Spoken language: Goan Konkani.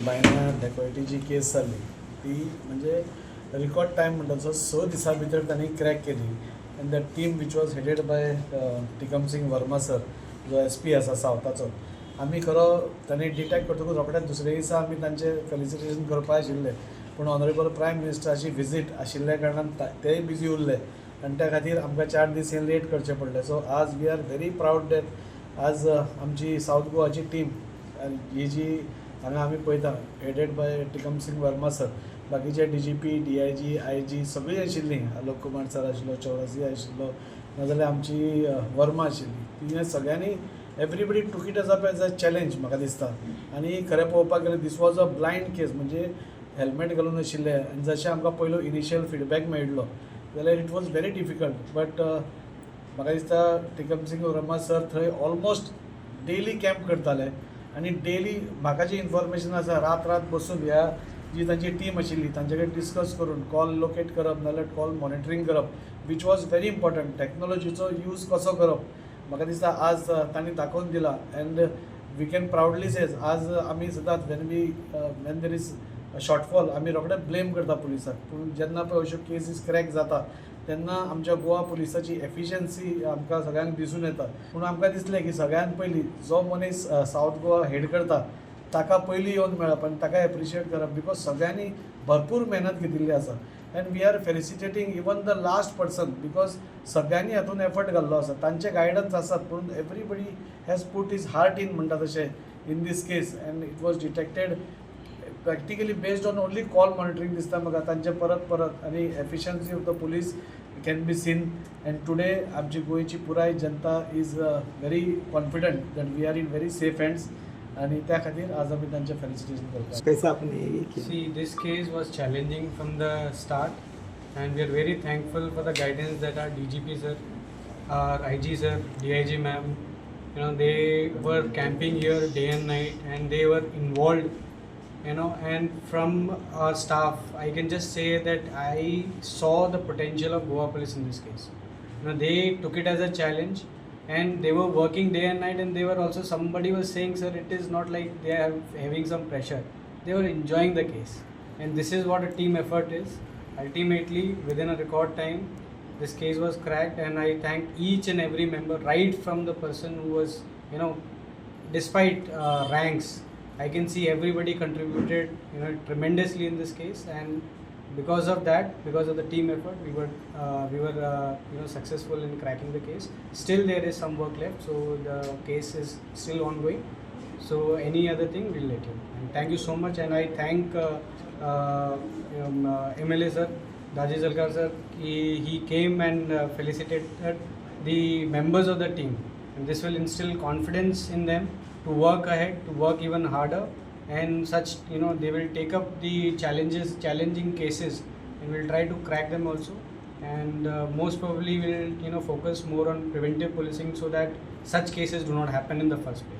बायना डेकॉयटीची केस जाली ती म्हणजे रिकॉर्ड टायम म्हणटा तसो 6 दिसां भितर तांणी क्रॅक केली and the team which was headed by Tikam Singh Verma sir, जो एस पी आसा सावथाचो. आमी खरो तांणी डिटॅक्ट करतकूच रोखडेच दुसरे दिसा आमी तांचें फेलिसिटेशन करपा आशिल्लें, पूण ऑनरेबल प्रायम मिनिस्टराची विजीट आशिल्ल्या कारणान तेय बिजी उरले आनी त्या खातीर आमकां 4 दीस हें लेट करचें पडलें. सो आज we are very proud that आज आमची सावथ गोवाची टीम ही जी हांगा आमी पळयता, headed by Tikam Singh Verma sir, बाकीचे DGP, DIG, IG सगळीं आशिल्लीं, आलोक कुमार सर आशिल्लो, चौरासिया आशिल्लो, नाजाल्यार आमची वर्मा आशिल्ली. ती सगळ्यांनी everybody took it as a challenge म्हाका दिसता. आनी खरें पळोवपाक गेल्यार this was a blind case, म्हणजे हेल्मेट घालून आशिल्ले आनी जशें आमकां पयलो इनिशियल फिडबॅक मेळिल्लो जाल्यार it was very difficult, but म्हाका दिसता टिकम सिंग वर्मा सर थंय ऑलमोस्ट डेली कॅम्प करताले आनी डेली म्हाका जी इन्फॉर्मेशन आसा, रात रात बसून ह्या जी तांची टीम आशिल्ली तांचे कडेन डिस्कस करून कॉल लोकेट करप नाजाल्यार कॉल मॉनिटरींग करप, which was very important. टॅक्नोलॉजीचो यूज कसो करप म्हाका दिसता आज तांणी दाखोवन दिला and we can proudly says आज आमी सदांच when there is shortfall आमी रोखडे ब्लेम करता पुलिसाक, पूण जेन्ना पळय अश्यो केसीस क्रॅक जाता तेन्ना आमच्या गोवा पुलिसाची एफिशियन्सी आमकां सगळ्यांक दिसून येता. पूण आमकां दिसलें की सगळ्यान पयलीं जो मनीस सावथ गोवा हेड करता ताका पयलीं येवन मेळप आनी ताका एप्रिशिएट करप, because सगळ्यांनी भरपूर मेहनत घेतिल्ली आसा and we are felicitating even the last person because सगळ्यांनी हातून एफर्ट घाल्लो आसा. तांचे गायडन्स आसात, पूण everybody has put his heart in म्हणटा तशें in this case and it was detected practically based on only call monitoring दिसता म्हाका तांचे परत परत आनी efficiency of the police can be seen. And today आमची गोंयची पुराय जनता is very confident that we are in very safe hands आनी त्या खातीर आज आमी तांचें फेलिसिटेशन करता. कैसा आपने ये किया? See, this case was challenging from the start, and we are very thankful for the guidance that our DGP sir, our IG sir, DIG ma'am, they were camping here day and night, and they were involved, and from our staff, I can just say that I saw the potential of Goa Police in this case. They took it as a challenge, and they were working day and night, and they were also, somebody was saying, "Sir, it is not like they are having some pressure. They were enjoying the case." And this is what a team effort is. Ultimately, within a record time, this case was cracked, and I thank each and every member, right from the person who was, despite ranks, I can see everybody contributed tremendously in this case, and because of that, because of the team effort, we were successful in cracking the case. Still, there is some work left, so the case is still ongoing. So any other thing, we'll let you know. And thank you so much, and I thank MLA sir, Daji Jalkar sir. He came and felicitated the members of the team, and this will instill confidence in them to work ahead, to work even harder, and such they will take up the challenges, challenging cases, and will try to crack them also. And most probably will focus more on preventive policing so that such cases do not happen in the first place.